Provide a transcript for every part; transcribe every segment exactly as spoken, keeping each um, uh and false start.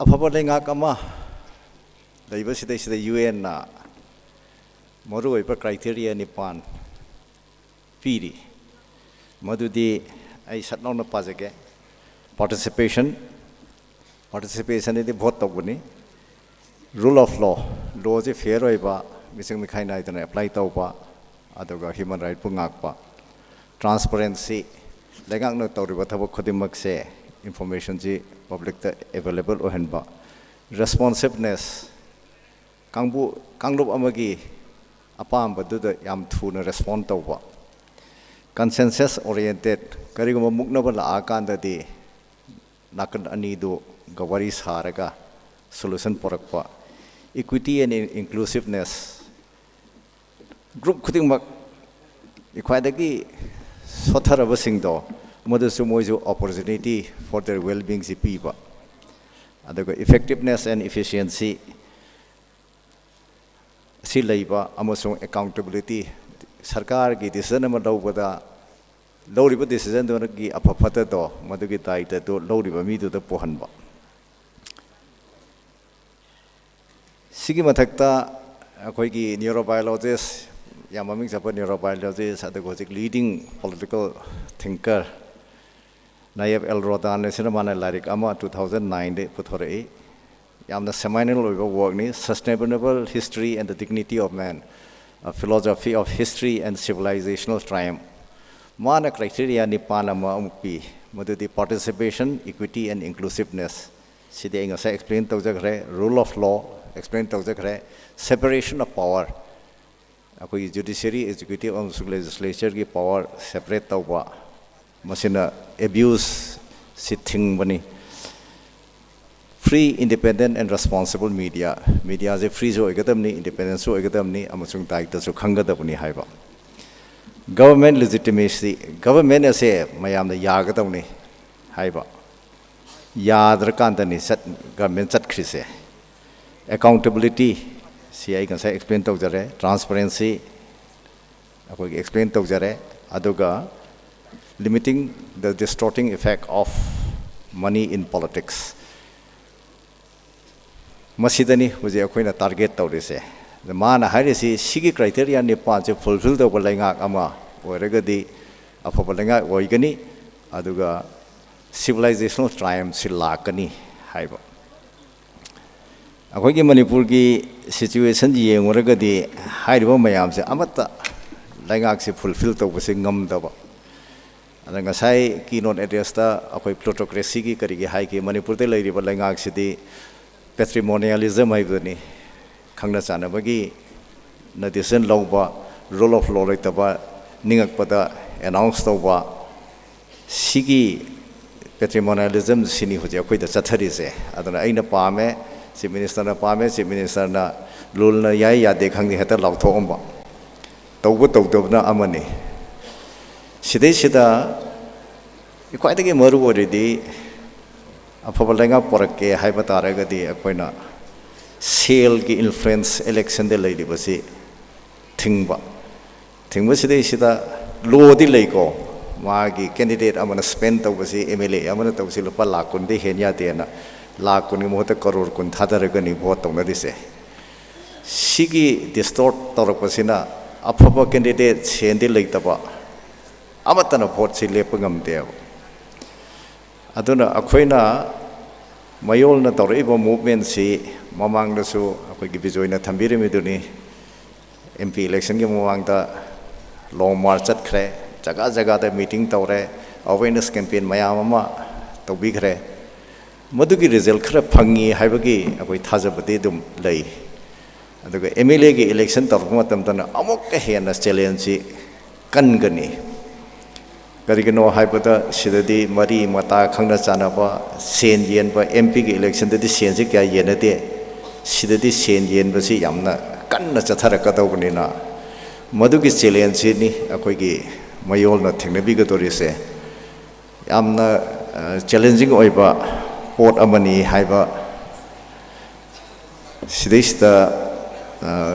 ꯑꯐꯕ ꯂꯩꯉꯥꯛ ꯑꯃ ꯂꯩꯕꯁꯤꯗꯩꯁꯤꯗ ꯌꯨ ꯑꯦꯟꯅ ꯃꯔꯨꯑꯣꯏꯕ ꯀ꯭ꯔꯥꯏꯇꯦꯔꯤꯌꯥ ꯅꯤꯄꯥꯟ ꯄꯤꯔꯤ꯫ ꯃꯗꯨꯗꯤ ꯑꯩ ꯁꯠ ꯂꯥꯎꯅ ꯄꯥꯖꯒꯦ꯫ Participation, participation ꯍꯥꯏꯗꯤ ꯚꯣꯠ ꯇꯧꯕꯅꯤ꯫ Rule of law, ꯂꯣꯁꯤ ꯐꯤꯌꯔ ꯑꯣꯏꯕ, ꯃꯤꯆꯪ ꯃꯤꯈꯥꯏ ꯅꯥꯏꯗꯅ ꯑꯦꯄ꯭ꯂꯥꯏ ꯇꯧꯕ, ꯑꯗꯨꯒ ꯍ꯭ꯌꯨꯃꯦꯟ ꯔꯥꯏꯠꯄꯨ ꯉꯥꯛꯄ꯫ Transparency, ꯂꯩꯉꯥꯛꯅ ꯇꯧꯔꯤꯕ ꯊꯕꯛ ꯈꯨꯗꯤꯡꯃꯛꯁꯦ ꯏꯟꯐꯣꯔꯃꯦꯁꯟꯁꯤ ꯄꯕ꯭ꯂꯤꯛꯇ ꯑꯦꯕꯦꯂꯦꯕꯜ ꯑꯣꯏꯍꯟꯕ꯫ Responsiveness, ꯀꯥꯡꯕꯨ ꯀꯥꯡꯂꯨꯞ ꯑꯃꯒꯤ ꯑꯄꯥꯝꯕꯗꯨꯗ ꯌꯥꯝ ꯊꯨꯅ ꯔꯦꯁꯄꯣꯟ ꯇꯧꯕ꯫ Consensus oriented, ꯀꯔꯤꯒꯨꯝꯕ ꯃꯨꯛꯅꯕ ꯂꯥꯛꯑꯀꯥꯟꯗꯗꯤ ꯅꯥꯀꯟ ꯑꯅꯤꯗꯨꯒ ꯋꯥꯔꯤ ꯁꯥꯔꯒ ꯁꯣꯂꯨꯁꯟ ꯄꯨꯔꯛꯄ꯫ Equity and inclusiveness, ꯒ꯭ꯔꯨꯞ ꯈꯨꯗꯤꯡꯃꯛ, ꯈ꯭ꯋꯥꯏꯗꯒꯤ ꯁꯣꯠꯊꯔꯕꯁꯤꯡꯗꯣ, ꯃꯗꯨꯁꯨ ꯃꯣꯏꯁꯨ opportunity for their well beingꯁꯤ ꯄꯤꯕ꯫ ꯑꯗꯨꯒ effectiveness and efficiency ꯑꯁꯤ ꯂꯩꯕ ꯑꯃꯁꯨꯡ accountability, ꯁꯔꯀꯥꯔꯒꯤ ꯗꯤꯁꯤꯖꯟ ꯑꯃ ꯂꯧꯕꯗ ꯂꯧꯔꯤꯕ ꯗꯤꯁꯤꯖꯟꯗꯨꯒꯤ ꯑꯐ ꯐꯠꯇꯗꯣ ꯃꯗꯨꯒꯤ ꯗꯥꯏꯇꯗꯨ ꯂꯧꯔꯤꯕ ꯃꯤꯗꯨꯗ ꯄꯨꯍꯟꯕ꯫ ꯁꯤꯒꯤ ꯃꯊꯛꯇ ꯑꯩꯈꯣꯏꯒꯤ ꯅ꯭ꯌꯨꯔꯣꯕꯥꯏꯑꯣꯂꯣꯖꯤꯁ, ꯌꯥꯝ ꯃꯃꯤꯡ ꯆꯠꯄ ꯅ꯭ꯌꯨꯔꯣꯕꯥꯏꯑꯣꯂꯣꯖꯤꯁ, ꯑꯗꯨꯒ ꯍꯧꯖꯤꯛ ꯂꯤꯗꯤꯡ ꯄꯣꯂꯤꯇꯤꯀꯦꯜ ꯊꯤꯡꯀꯔ ꯅꯥꯌꯦꯕ ꯑꯦꯜ ꯔꯣꯗꯥꯟ ꯑꯁꯤꯅ ꯃꯥꯅ ꯂꯥꯏꯔꯤꯛ ꯑꯃ two thousand nineꯗ ꯄꯨꯊꯣꯔꯛꯏ꯫ ꯌꯥꯝꯅ seminal ꯑꯣꯏꯕ ꯋꯥꯔꯛꯅꯤ, Sustainable History and the Dignity of Man, A Philosophy of History and Civilizational Triumph꯫ ꯃꯥꯅ ꯀ꯭ꯔꯥꯏꯇꯦꯔꯤꯌꯥ ꯅꯤꯄꯥꯟ ꯑꯃ ꯑꯃꯨꯛ ꯄꯤ, ꯃꯗꯨꯗꯤ participation, equity and inclusiveness, ꯁꯤꯗꯤ ꯑꯩ ꯉꯁꯥꯏ ꯑꯦꯛꯁꯄ꯭ꯂꯦꯟ ꯇꯧꯖꯈ꯭ꯔꯦ꯫ Rule of law ꯑꯦꯛꯁꯄ꯭ꯂꯦꯟ ꯇꯧꯖꯈ꯭ꯔꯦ꯫ Separation of power, ꯑꯩꯈꯣꯏꯒꯤ ꯖꯨꯗꯤꯁꯤꯌꯔꯤ, ꯑꯦꯛꯖꯤꯀ꯭ꯌꯨꯇꯤꯕ ꯑꯃꯁꯨꯡ ꯂꯦꯖꯤꯁꯂꯦꯆꯔꯒꯤ ꯄꯋꯥꯔ ꯁꯦꯄꯔꯦꯠ ꯇꯧꯕ, ꯃꯁꯤꯅ ꯑꯦꯕ꯭ꯌꯨꯁꯁꯤ ꯊꯤꯡꯕꯅꯤ꯫ Free, independent and responsible media, ꯃꯤꯗꯤꯌꯥꯁꯦ ꯐ꯭ꯔꯤꯁꯨ ꯑꯣꯏꯒꯗꯕꯅꯤ, ꯏꯟꯗꯤꯄꯦꯟꯗꯦꯟꯁꯨ ꯑꯣꯏꯒꯗꯕꯅꯤ ꯑꯃꯁꯨꯡ ꯗꯥꯏꯇꯁꯨ ꯈꯪꯒꯗꯕꯅꯤ ꯍꯥꯏꯕ꯫ Government legitimacy, ꯒꯚꯔꯟꯃꯦꯟ ꯑꯁꯦ ꯃꯌꯥꯝꯅ ꯌꯥꯒꯗꯕꯅꯤ ꯍꯥꯏꯕ꯫ ꯌꯥꯗ꯭ꯔꯀꯥꯟꯗꯅꯤ ꯆꯠ ꯒꯚꯔꯟꯃꯦꯟ ꯆꯠꯈ꯭ꯔꯤꯁꯦ꯫ Accountability, ꯁꯤ ꯑꯩ ꯉꯁꯥꯏ ꯑꯦꯛꯁꯄ꯭ꯂꯦꯟ ꯇꯧꯖꯔꯦ꯫ Transparency, ꯑꯩꯈꯣꯏꯒꯤ ꯑꯦꯛꯁꯄ꯭ꯂꯦꯟ ꯇꯧꯖꯔꯦ꯫ ꯑꯗꯨꯒ limiting the distorting effect of money in politics, ꯃꯁꯤꯗꯅꯤ ꯍꯧꯖꯤꯛ ꯑꯩꯈꯣꯏꯅ target ꯇꯧꯔꯤꯁꯦ꯫ ꯑꯗ ꯃꯥꯅ ꯍꯥꯏꯔꯤꯁꯤ, ꯁꯤꯒꯤ criteria ꯅꯤꯄꯥꯟꯁꯦ fulfill ꯇꯧꯕ ꯂꯩꯉꯥꯛ ꯑꯃ ꯑꯣꯏꯔꯒꯗꯤ ꯑꯐꯕ ꯂꯩꯉꯥꯛ ꯑꯣꯏꯒꯅꯤ, ꯑꯗꯨꯒ civilizational triumphꯁꯤ ꯂꯥꯛꯀꯅꯤ ꯍꯥꯏꯕ꯫ ꯑꯩꯈꯣꯏꯒꯤ ꯃꯅꯤꯄꯨꯔꯒꯤ situation ꯌꯦꯡꯉꯨꯔꯒꯗꯤ ꯍꯥꯏꯔꯤꯕ ꯃꯌꯥꯝꯁꯦ ꯑꯃꯠꯇ ꯂꯩꯉꯥꯛꯁꯤ fulfill ꯇꯧꯕꯁꯦ ꯉꯝꯗꯕ꯫ ꯑꯗ ꯉꯁꯥꯏ keynote addressꯇ ꯑꯩꯈꯣꯏ plutocracyꯒꯤ ꯀꯔꯤꯒꯤ ꯍꯥꯏꯈꯤ, ꯃꯅꯤꯄꯨꯔꯗ ꯂꯩꯔꯤꯕ ꯂꯩꯉꯥꯛꯁꯤꯗꯤ patrimonialism ꯍꯥꯏꯕꯗꯨꯅꯤ, ꯈꯪꯅ ꯆꯥꯟꯅꯕꯒꯤ ꯅ decision ꯂꯧꯕ, rule of law ꯂꯩꯇꯕ, ꯅꯤꯡꯉꯛꯄꯗ announce ꯇꯧꯕ, ꯁꯤꯒꯤ patrimonialism ꯁꯤꯅꯤ ꯍꯧꯖꯤꯛ ꯑꯩꯈꯣꯏꯗ ꯆꯠꯊꯔꯤꯁꯦ꯫ ꯑꯗꯨꯅ ꯑꯩꯅ ꯄꯥꯝꯃꯦ, Chief Ministerꯅ ꯄꯥꯝꯃꯦ, Chief Ministerꯅ ꯔꯨꯜꯅ ꯌꯥꯏ ꯌꯥꯗꯦ ꯈꯪꯗꯦ ꯍꯦꯛꯇ ꯂꯥꯎꯊꯣꯛꯑꯝꯕ, ꯇꯧꯕ ꯇꯧꯗꯕꯅ ꯑꯃꯅꯤ꯫ ꯁꯤꯗꯩꯁꯤꯗ ꯈ꯭ꯋꯥꯏꯗꯒꯤ ꯃꯔꯨ ꯑꯣꯏꯔꯤꯗꯤ ꯑꯐꯕ ꯂꯩꯉꯥꯛ ꯄꯣꯔꯛꯀꯦ ꯍꯥꯏꯕ ꯇꯥꯔꯒꯗꯤ ꯑꯩꯈꯣꯏꯅ ꯁꯦꯜꯒꯤ influence electionꯗ ꯂꯩꯔꯤꯕꯁꯤ ꯊꯤꯡꯕ꯫ ꯊꯤꯡꯕꯁꯤꯗꯩꯁꯤꯗ lawꯗꯤ ꯂꯩꯀꯣ, ꯃꯥꯒꯤ candidate ꯑꯃꯅ spend ꯇꯧꯕꯁꯤ, MLA ꯑꯃꯅ ꯇꯧꯕꯁꯤ ꯂꯨꯄꯥ ꯂꯥꯈ ꯀꯨꯟꯗꯤ ꯍꯦꯟ ꯌꯥꯗꯦꯅ ꯂꯥꯈ ꯀꯨꯟꯒꯤ ꯃꯍꯨꯠꯇ ꯀꯔꯣꯔ ꯀꯨꯟ ꯊꯥꯗꯔꯒꯅꯤ vote ꯇꯧꯅꯔꯤꯁꯦ꯫ ꯁꯤꯒꯤ distort ꯇꯧꯔꯛꯄꯁꯤꯅ ꯑꯐꯕ candidate ꯁꯦꯟꯗꯤ ꯂꯩꯇꯕ ꯑꯃꯠꯇꯅ voteꯁꯤ ꯂꯦꯞꯄ ꯉꯝꯗꯦꯕ꯫ ꯑꯗꯨꯅ ꯑꯩꯈꯣꯏꯅ ꯃꯌꯣꯜꯅ ꯇꯧꯔꯛꯏꯕ movementꯁꯤ ꯃꯃꯥꯡꯗꯁꯨ ꯑꯩꯈꯣꯏꯒꯤ ꯕꯤꯖꯣꯏꯅ ꯊꯝꯕꯤꯔꯝꯃꯤꯗꯨꯅꯤ꯫ MP electionꯒꯤ ꯃꯃꯥꯡꯗ long march ꯆꯠꯈ꯭ꯔꯦ, ꯖꯒꯥ ꯖꯒꯥꯗ meeting ꯇꯧꯔꯦ, awareness campaign ꯃꯌꯥꯝ ꯑꯃ ꯇꯧꯕꯤꯈ꯭ꯔꯦ꯫ ꯃꯗꯨꯒꯤ result ꯈꯔ ꯐꯪꯉꯤ ꯍꯥꯏꯕꯒꯤ ꯑꯩꯈꯣꯏ ꯊꯥꯖꯕꯗꯤ ꯑꯗꯨꯝ ꯂꯩ꯫ ꯑꯗꯨꯒ MLAꯒꯤ election ꯇꯧꯔꯛꯄ ꯃꯇꯝꯗꯅ ꯑꯃꯨꯛꯀ ꯍꯦꯟꯅ challengeꯁꯤ ꯀꯟꯒꯅꯤ꯫ ꯀꯔꯤꯒꯤꯅꯣ ꯍꯥꯏꯕꯗ ꯁꯤꯗꯗꯤ ꯃꯔꯤ ꯃꯇꯥ ꯈꯪꯅ ꯆꯥꯟꯅꯕ, ꯁꯦꯟ ꯌꯦꯟꯕ, MPꯒꯤ electionꯗꯗꯤ ꯁꯦꯟꯁꯤ ꯀꯌꯥ ꯌꯦꯟꯅꯗꯦ꯫ ꯁꯤꯗꯗꯤ ꯁꯦꯟ ꯌꯦꯟꯕꯁꯤ ꯌꯥꯝꯅ ꯀꯟꯅ ꯆꯠꯊꯔꯛꯀꯗꯧꯕꯅꯤꯅ ꯃꯗꯨꯒꯤ challengeꯁꯤꯅꯤ ꯑꯩꯈꯣꯏꯒꯤ ꯃꯌꯣꯜꯅ ꯊꯦꯡꯅꯕꯤꯒꯗꯧꯔꯤꯁꯦ꯫ ꯌꯥꯝꯅ, ꯑ, challenging ꯑꯣꯏꯕ ꯄꯣꯠ ꯑꯃꯅꯤ ꯍꯥꯏꯕ ꯁꯤꯗꯩꯁꯤꯗ, ꯑ,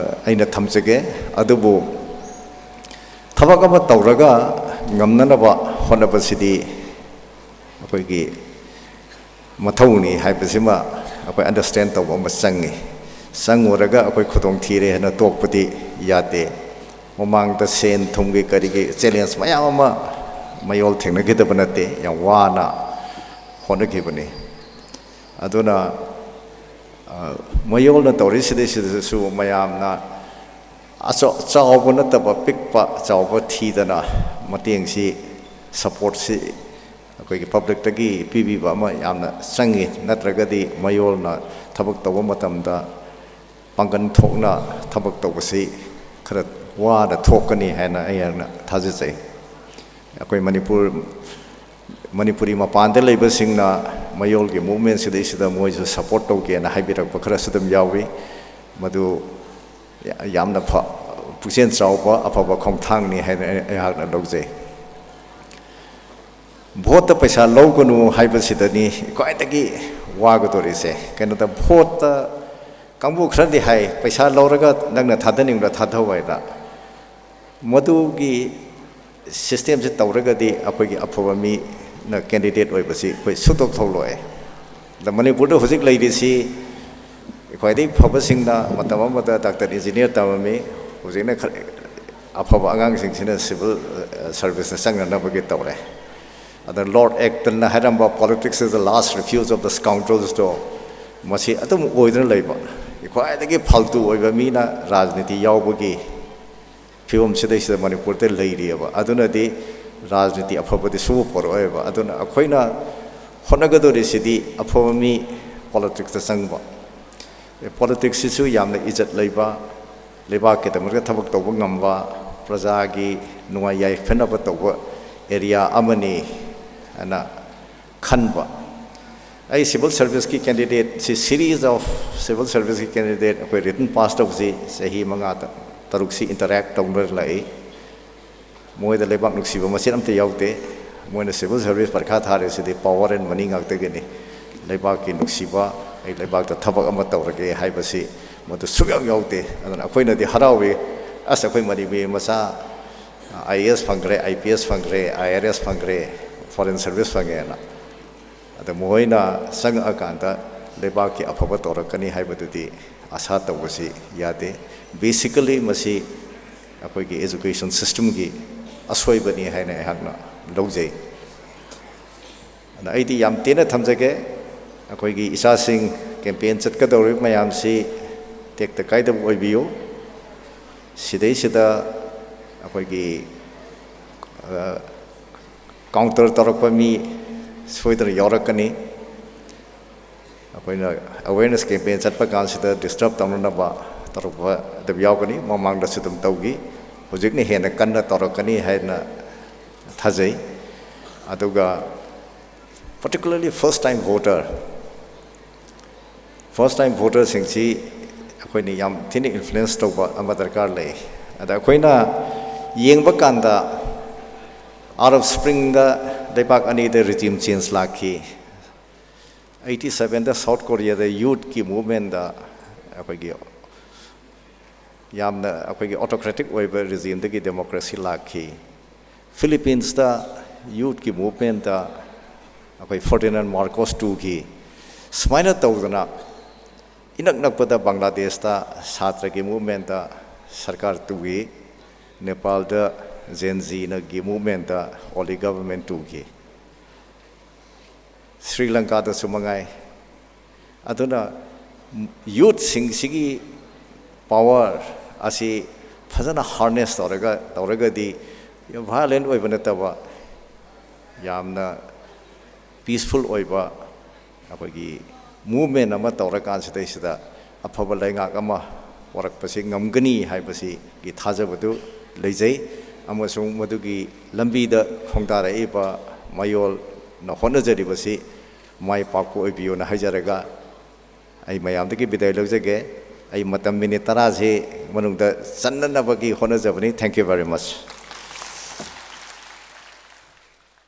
ꯑꯩꯅ ꯊꯝꯖꯒꯦ꯫ ꯑꯗꯨꯕꯨ ꯊꯕꯛ ꯑꯃ ꯇꯧꯔꯒ ꯉꯝꯅꯅꯕ ꯍꯣꯠꯅꯕꯁꯤꯗꯤ ꯑꯩꯈꯣꯏꯒꯤ ꯃꯊꯧꯅꯤ ꯍꯥꯏꯕꯁꯤꯃ ꯑꯩꯈꯣꯏ ꯑꯟꯗꯔꯁ꯭ꯇꯦꯟ ꯇꯧꯕ ꯑꯃ ꯆꯪꯉꯤ꯫ ꯆꯪꯉꯨꯔꯒ ꯑꯩꯈꯣꯏ ꯈꯨꯗꯣꯡ ꯊꯤꯔꯦ ꯍꯥꯏꯅ ꯇꯣꯛꯄꯗꯤ ꯌꯥꯗꯦ꯫ ꯃꯃꯥꯡꯗ ꯁꯦꯟ ꯊꯨꯝꯒꯤ ꯀꯔꯤꯒꯤ ꯆꯦꯂꯦꯟꯖ ꯃꯌꯥꯝ ꯑꯃ ꯃꯌꯣꯜ ꯊꯦꯡꯅꯈꯤꯗꯕ ꯅꯠꯇꯦ, ꯌꯥꯝ ꯋꯥꯅ ꯍꯣꯠꯅꯈꯤꯕꯅꯤ꯫ ꯑꯗꯨꯅ ꯃꯌꯣꯜꯅ ꯇꯧꯔꯤꯁꯤꯗꯩꯁꯤꯗꯁꯨ ꯃꯌꯥꯝꯅ ꯑꯆꯧ ꯆꯥꯎꯕ ꯅꯠꯇꯕ ꯄꯤꯛꯄ ꯆꯥꯎꯕ ꯊꯤꯗꯅ ꯃꯇꯦꯡꯁꯤ, ꯁꯄꯣꯔꯠꯁꯤ ꯑꯩꯈꯣꯏꯒꯤ ꯄꯕ꯭ꯂꯤꯛꯇꯒꯤ ꯄꯤꯕꯤꯕ ꯑꯃ ꯌꯥꯝꯅ ꯆꯪꯉꯤ꯫ ꯅꯠꯇ꯭ꯔꯒꯗꯤ ꯃꯌꯣꯜꯅ ꯊꯕꯛ ꯇꯧꯕ ꯃꯇꯝꯗ ꯄꯥꯡꯒꯜ ꯊꯣꯛꯅ ꯊꯕꯛ ꯇꯧꯕꯁꯤ ꯈꯔ ꯋꯥꯅ ꯊꯣꯛꯀꯅꯤ ꯍꯥꯏꯅ ꯑꯩꯍꯥꯛꯅ ꯊꯥꯖꯖꯩ꯫ ꯑꯩꯈꯣꯏ ꯃꯅꯤꯄꯨꯔ ꯃꯅꯤꯄꯨꯔꯤ ꯃꯄꯥꯟꯗ ꯂꯩꯕꯁꯤꯡꯅ ꯃꯌꯣꯜꯒꯤ ꯃꯨꯞꯃꯦꯟꯁꯤꯗꯩꯁꯤꯗ ꯃꯣꯏꯁꯨ ꯁꯄꯣꯔꯠ ꯇꯧꯒꯦꯅ ꯍꯥꯏꯕꯤꯔꯛꯄ ꯈꯔꯁꯨ ꯑꯗꯨꯝ ꯌꯥꯎꯏ꯫ ꯃꯗꯨ ꯌꯥꯝꯅ ꯐ ꯄꯨꯛꯆꯦꯜ ꯆꯥꯎꯕ ꯑꯐꯕ ꯈꯣꯡꯊꯥꯡꯅꯤ ꯍꯥꯏꯅ ꯑꯩꯍꯥꯛꯅ ꯂꯧꯖꯩ꯫ ꯚꯣꯠꯇ ꯄꯩꯁꯥ ꯂꯧꯒꯅꯨ ꯍꯥꯏꯕꯁꯤꯗꯅꯤ ꯈ꯭ꯋꯥꯏꯗꯒꯤ ꯋꯥꯒꯗꯧꯔꯤꯁꯦ꯫ ꯀꯩꯅꯣꯗ ꯚꯣꯠꯇ ꯀꯥꯡꯕꯨ ꯈꯔꯗꯤ ꯍꯥꯏ, "ꯄꯩꯁꯥ ꯂꯧꯔꯒ ꯅꯪꯅ ꯊꯥꯗꯅꯤꯡꯕ꯭ꯔꯥ ꯊꯥꯗꯧ" ꯍꯥꯏꯅ꯫ ꯃꯗꯨꯒꯤ ꯁꯤꯁꯇꯦꯝꯁꯦ ꯇꯧꯔꯒꯗꯤ ꯑꯩꯈꯣꯏꯒꯤ ꯑꯐꯕ ꯃꯤꯅ ꯀꯦꯟꯗꯤꯗꯦꯠ ꯑꯣꯏꯕꯁꯤ ꯑꯩꯈꯣꯏ ꯁꯨꯛꯊꯣꯛ ꯊꯣꯛꯂꯣꯏ꯫ ꯑꯗ ꯃꯅꯤꯄꯨꯔꯗ ꯍꯧꯖꯤꯛ ꯂꯩꯔꯤꯁꯤ ꯈ꯭ꯋꯥꯏꯗꯒꯤ ꯐꯕꯁꯤꯡꯅ ꯃꯇꯝ ꯑꯃꯗ ꯗꯥꯛꯇꯔ ꯏꯟꯖꯤꯅꯤꯌꯥꯔ ꯇꯝꯃꯝꯃꯤ, ꯍꯧꯖꯤꯛꯅ ꯈꯔ ꯑꯐꯕ ꯑꯉꯥꯡꯁꯤꯡꯁꯤꯅ ꯁꯤꯚꯤꯜ ꯁꯔꯚꯤꯁꯇ ꯆꯪꯅꯅꯕꯒꯤ ꯇꯧꯔꯦ꯫ ꯑꯗ ꯂꯣꯔꯗ ꯑꯦꯛꯇꯟꯅ ꯍꯥꯏꯔꯝꯕ "Politics is the last refuge of the scoundrels"ꯗꯣ ꯃꯁꯤ ꯑꯗꯨꯝ ꯑꯣꯏꯗꯨꯅ ꯂꯩꯕ꯫ ꯈ꯭ꯋꯥꯏꯗꯒꯤ ꯐꯥꯜꯇꯨ ꯑꯣꯏꯕ ꯃꯤꯅ ꯔꯥꯖꯅꯤꯇꯤ ꯌꯥꯎꯕꯒꯤ ꯐꯤꯕꯝꯁꯤꯗꯩꯁꯤꯗ ꯃꯅꯤꯄꯨꯔꯗ ꯂꯩꯔꯤꯑꯕ꯫ ꯑꯗꯨꯅꯗꯤ ꯔꯥꯖꯅꯤꯇꯤ ꯑꯐꯕꯗꯤ ꯁꯨꯕ ꯄꯣꯔꯛꯑꯣꯏꯕ꯫ ꯑꯗꯨꯅ ꯑꯩꯈꯣꯏꯅ ꯍꯣꯠꯅꯒꯗꯧꯔꯤꯁꯤꯗꯤ ꯑꯐꯕ ꯃꯤ ꯄꯣꯂꯤꯇꯤꯛꯁꯇ ꯆꯪꯕ꯫ ꯄꯣꯂꯤꯇꯤꯛꯁꯁꯤꯁꯨ ꯌꯥꯝꯅ ꯏꯖꯠ ꯂꯩꯕ, ꯂꯩꯕꯥꯛꯀꯤꯗꯃꯛꯇ ꯊꯕꯛ ꯇꯧꯕ ꯉꯝꯕ, ꯄ꯭ꯔꯖꯥꯒꯤ ꯅꯨꯡꯉꯥꯏ ꯌꯥꯏꯐꯅꯕ ꯇꯧꯕ ꯑꯦꯔꯤꯌꯥ ꯑꯃꯅꯤ ꯍꯥꯏꯅ ꯈꯟꯕ꯫ ꯑꯩ ꯁꯤꯚꯤꯜ ꯁꯔꯚꯤꯁꯀꯤ ꯀꯦꯟꯗꯤꯗꯦꯠꯁꯤ, series of civil service ꯀꯤ candidate ꯑꯩꯈꯣꯏ ꯔꯤꯇꯟ ꯄꯥꯁ ꯇꯧꯕꯁꯤ ꯆꯍꯤ ꯃꯉꯥ ꯇ-, ꯇꯔꯨꯛꯁꯤ ꯏꯟꯇꯔꯦꯛ ꯇꯧꯅꯔ ꯂꯥꯛꯏ꯫ ꯃꯣꯏꯗ ꯂꯩꯕꯥꯛ ꯅꯨꯡꯁꯤꯕ ꯃꯆꯦꯠ ꯑꯝꯇ ꯌꯥꯎꯗꯦ꯫ ꯃꯣꯏꯅ ꯁꯤꯚꯤꯜ ꯁꯔꯚꯤꯁ ꯄꯔꯤꯈꯥ ꯊꯥꯔꯤꯁꯤꯗꯤ power and money ꯉꯥꯛꯇꯒꯤꯅꯤ꯫ ꯂꯩꯕꯥꯛꯀꯤ ꯅꯨꯡꯁꯤꯕ, ꯑꯩ ꯂꯩꯕꯥꯛꯇ ꯊꯕꯛ ꯑꯃ ꯇꯧꯔꯒꯦ ꯍꯥꯏꯕꯁꯤ ꯃꯗꯨ ꯁꯨꯛꯌꯥꯎ ꯌꯥꯎꯗꯦ꯫ ꯑꯗꯨꯅ ꯑꯩꯈꯣꯏꯅꯗꯤ ꯍꯔꯥꯎꯏ, "ꯑꯁ, ꯑꯩꯈꯣꯏ ꯃꯅꯤꯄꯨꯔꯤ ꯃꯆꯥ ꯑꯥꯏ ꯑꯦ ꯑꯦꯁ ꯐꯪꯈ꯭ꯔꯦ, ꯑꯥꯏ ꯄꯤ ꯑꯦꯁ ꯐꯪꯈ꯭ꯔꯦ, ꯑꯥꯏ ꯑꯥꯔ ꯑꯦꯁ ꯐꯪꯈ꯭ꯔꯦ, ꯐꯣꯔꯦꯟ ꯁꯔꯚꯤꯁ ꯐꯪꯉꯦꯅ"꯫ ꯑꯗ ꯃꯈꯣꯏꯅ ꯆꯪꯉꯛꯑꯀꯥꯟꯗ ꯂꯩꯕꯥꯛꯀꯤ ꯑꯐꯕ ꯇꯧꯔꯛꯀꯅꯤ ꯍꯥꯏꯕꯗꯨꯗꯤ ꯑꯁꯥ ꯇꯧꯕꯁꯤ ꯌꯥꯗꯦ꯫ Basically ꯃꯁꯤ ꯑꯩꯈꯣꯏꯒꯤ education systemꯒꯤ ꯑꯁꯣꯏꯕꯅꯤ ꯍꯥꯏꯅ ꯑꯩꯍꯥꯛꯅ ꯂꯧꯖꯩ꯫ ꯑꯗ ꯑꯩꯗꯤ ꯌꯥꯝ ꯇꯦꯟꯅ ꯊꯝꯖꯒꯦ꯫ ꯑꯩꯈꯣꯏꯒꯤ ꯏꯆꯥꯁꯤꯡ campaign ꯆꯠꯀꯗꯧꯔꯤꯕ ꯃꯌꯥꯝꯁꯤ ꯇꯦꯛꯇ ꯀꯥꯏꯗꯕ ꯑꯣꯏꯕꯤꯌꯨ꯫ ꯁꯤꯗꯩꯁꯤꯗ ꯑꯩꯈꯣꯏꯒꯤ, ꯑ, counter ꯇꯧꯔꯛꯄ ꯃꯤ ꯁꯣꯏꯗꯅ ꯌꯥꯎꯔꯛꯀꯅꯤ꯫ ꯑꯩꯈꯣꯏꯅ awareness campaign ꯆꯠꯄ ꯀꯥꯟꯁꯤꯗ disturb ꯇꯧꯅꯅꯕ ꯇꯧꯔꯛꯄ ꯑꯗꯨꯝ ꯌꯥꯎꯒꯅꯤ꯫ ꯃꯃꯥꯡꯗꯁꯨ ꯑꯗꯨꯝ ꯇꯧꯈꯤ꯫ ꯍꯧꯖꯤꯛꯅ ꯍꯦꯟꯅ ꯀꯟꯅ ꯇꯧꯔꯛꯀꯅꯤ ꯍꯥꯏꯅ ꯊꯥꯖꯩ꯫ ꯑꯗꯨꯒ particularly first time voter, first time voterꯁꯤꯡꯁꯤ ꯑꯩꯈꯣꯏꯅ ꯌꯥꯝ ꯊꯤꯅ influence ꯇꯧꯕ ꯑꯃ ꯗꯔꯀꯥꯔ ꯂꯩ꯫ ꯑꯗ ꯑꯩꯈꯣꯏꯅ ꯌꯦꯡꯕ ꯀꯥꯟꯗ Arab Springꯗ ꯂꯩꯕꯥꯛ ꯑꯅꯤꯗ regime change ꯂꯥꯛꯈꯤ꯫ Eighty sevenꯗ South Koreaꯗ youthꯀꯤ movementꯗ ꯑꯩꯈꯣꯏꯒꯤ ꯌꯥꯝꯅ ꯑꯩꯈꯣꯏꯒꯤ autocratic ꯑꯣꯏꯕ regimeꯗꯒꯤ democracy ꯂꯥꯛꯈꯤ꯫ Philippinesꯇ youthꯀꯤ movementꯇ ꯑꯩꯈꯣꯏ Ferdinand Marcos ꯇꯨꯈꯤ꯫ ꯁꯨꯃꯥꯏꯅ ꯇꯧꯗꯅ ꯏꯅꯛ ꯅꯛꯄꯗ ꯕꯪꯒ꯭ꯂꯥꯗꯦꯁꯇ ꯁꯥꯇ꯭ꯔꯒꯤ movementꯇ ꯁꯔꯀꯥꯔ ꯇꯨꯈꯤ꯫ ꯅꯦꯄꯥꯜꯗ Gen Zꯅꯒꯤ movementꯇ ꯑꯣꯂꯤ government ꯇꯨꯈꯤ꯫ ꯁ꯭ꯔꯤ ꯂꯪꯀꯥꯗꯁꯨ ꯃꯉꯥꯏ꯫ ꯑꯗꯨꯅ youthꯁꯤꯡꯁꯤꯒꯤ power ꯑꯁꯤ ꯐꯖꯅ harness ꯇꯧꯔꯒ, ꯇꯧꯔꯒꯗꯤ violent ꯑꯣꯏꯕ ꯅꯠꯇꯕ ꯌꯥꯝꯅ peaceful ꯑꯣꯏꯕ ꯑꯩꯈꯣꯏꯒꯤ movement ꯑꯃ ꯇꯧꯔꯀꯥꯟꯁꯤꯗꯩꯁꯤꯗ ꯑꯐꯕ ꯂꯩꯉꯥꯛ ꯑꯃ ꯄꯨꯔꯛꯄꯁꯤ ꯉꯝꯒꯅꯤ ꯍꯥꯏꯕꯁꯤꯒꯤ ꯊꯥꯖꯕꯗꯨ ꯂꯩꯖꯩ꯫ ꯑꯃꯁꯨꯡ ꯃꯗꯨꯒꯤ ꯂꯝꯕꯤꯗ ꯈꯣꯡꯗꯥꯔꯛꯏꯕ ꯃꯌꯣꯜꯅ ꯍꯣꯠꯅꯖꯔꯤꯕꯁꯤ ꯃꯥꯏ ꯄꯥꯛꯄ ꯑꯣꯏꯕꯤꯌꯣꯅ ꯍꯥꯏꯖꯔꯒ ꯑꯩ ꯃꯌꯥꯝꯗꯒꯤ ꯕꯤꯗꯥꯏ ꯂꯧꯖꯒꯦ꯫ ꯑꯩ ꯃꯇꯝ minute ꯇꯔꯥꯁꯤ ꯃꯅꯨꯡꯗ ꯆꯟꯅꯅꯕꯒꯤ ꯍꯣꯠꯅꯖꯕꯅꯤ꯫ Thank you very much꯫